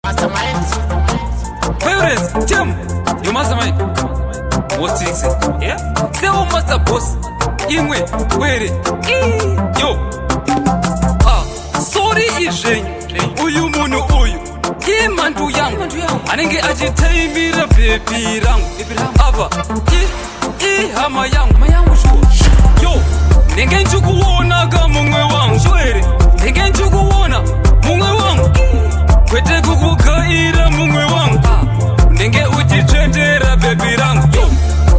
Mastermind. Favorites, Tim, your mastermind. Most things, yeah? Sewo master boss. Imwe, were, yo. Ah, sorry izvenyu. Uyu munhu uyu. Imandu yangu. Anenge achitaimira baby rangu. Apa, ihama yangu. Yo, ndenge nchikuona ka mumwe wangu. Shwere, ndenge nchikuona mumwe wangu. Kwete kukugaira mumwe wangu. Ndenge uchitsvetera baby rangu. Yo,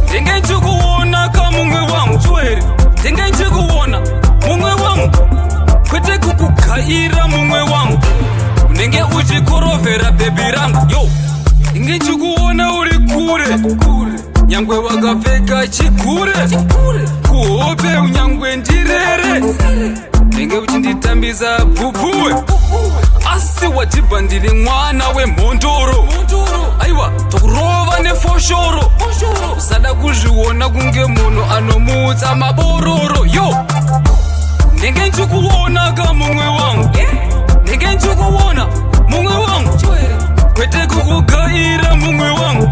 ndenge nchikuona ka mumwe wangu. Shwere, ndenge nchikuona mumwe wangu. Kwete kukugaira mumwe wangu. Unenge uchikorovhera baby rangu. Yo, ndenge nchikuona uri kure nyangwe wakapfeka chigure kuhope nyangwe ndirere ndenge uchinditambisa bvubvuwe asi watibva ndiri mwana wemhondoro aiwa tokurova nefoshoro usada kuzviona kunge munhu anomutsa mabororo yo ndenge nchikuona ka mumwe wangu ndenge nchikuona mumwe wangu kwete kukugaira mumwe wangu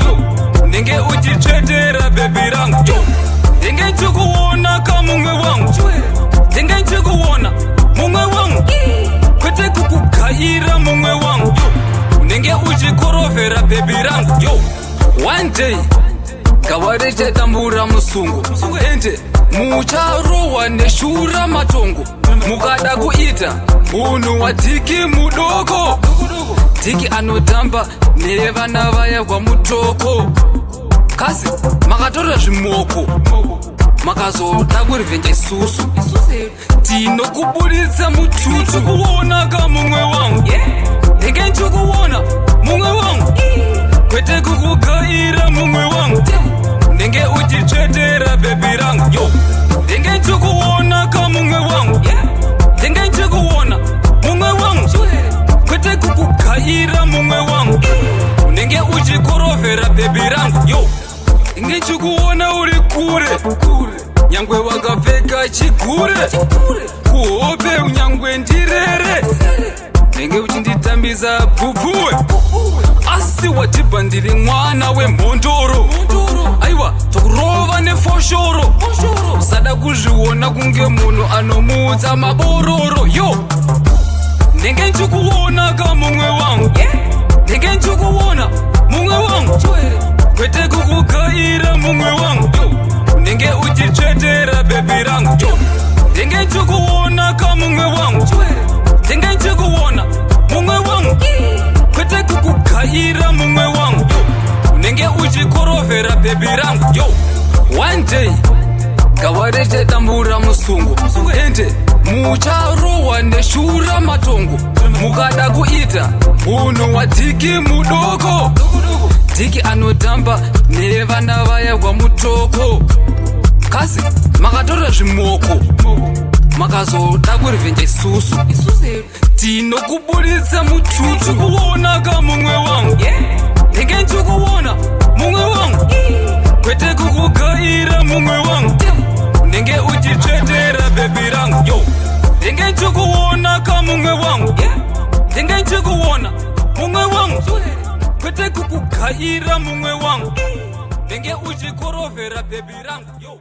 ndenge uchitsvetera baby rangu ndenge nchikuona ka mumwe wangu ndenge nchikuona mumwe wangu kwete kukugaira mumwe wangu unenge uchikorovhera baby rangu yo one day gava richatambura musungo ende mucharohwa neshura matongo mukada kuita munhu wadhiki mudoko dhiki anotamba nevana vaya kwamutoko kasi makatora zvimoko makazoda kurivhenja isusu tinokuburitsa mututu kuona ka mumwe wangu ndenge nchikuona mumwe wangu kwete kukugaira mumwe wangu ndenge uchitsvetera baby rangu yo ndenge nchikuona ka mumwe wangu ndenge nchikuona mumwe wangu kwete kukugaira mumwe wangu unenge uchikorovhera baby rangu yo ndenge nchikuona uri kure nyangwe wakapfeka chigure kuhope nyangwe ndirere ndenge uchinditambisa bvubvuwe asi watibva ndiri mwana wemhondoro aiwa tokurova nefoshoro usada kuzviona kunge munhu anomutsa mabororo yo ndenge nchikuona ka mumwe wangu ndenge nchikuona mumwe wangu kwete kukugaira mumwe wangu unenge uchitsvetera baby rangu ndenge nchikuona ka mumwe wangu ndenge nchikuona mumwe wangu kwete kukugaira mumwe wangu unenge uchikorovhera baby rangu yo one day gava richatambura musungo ende mucharohwa neshura matongo mukada kuita munhu wadhiki mudoko dhiki anotamba nevana vaya kwamutoko kasi makatora zvimoko makazoda kurivhenja isusu tinokuburitsa mututu kuona ka mumwe wangu ndenge nchikuona mumwe wangu kwete kukugaira mumwe wangu ndenge uchitsvetera baby rangu yo ndenge nchikuona ka mumwe wangu ndenge nchikuona mumwe wangu kwete kukugaira mumwe wangu ndenge uchikorovhera baby rangu yo.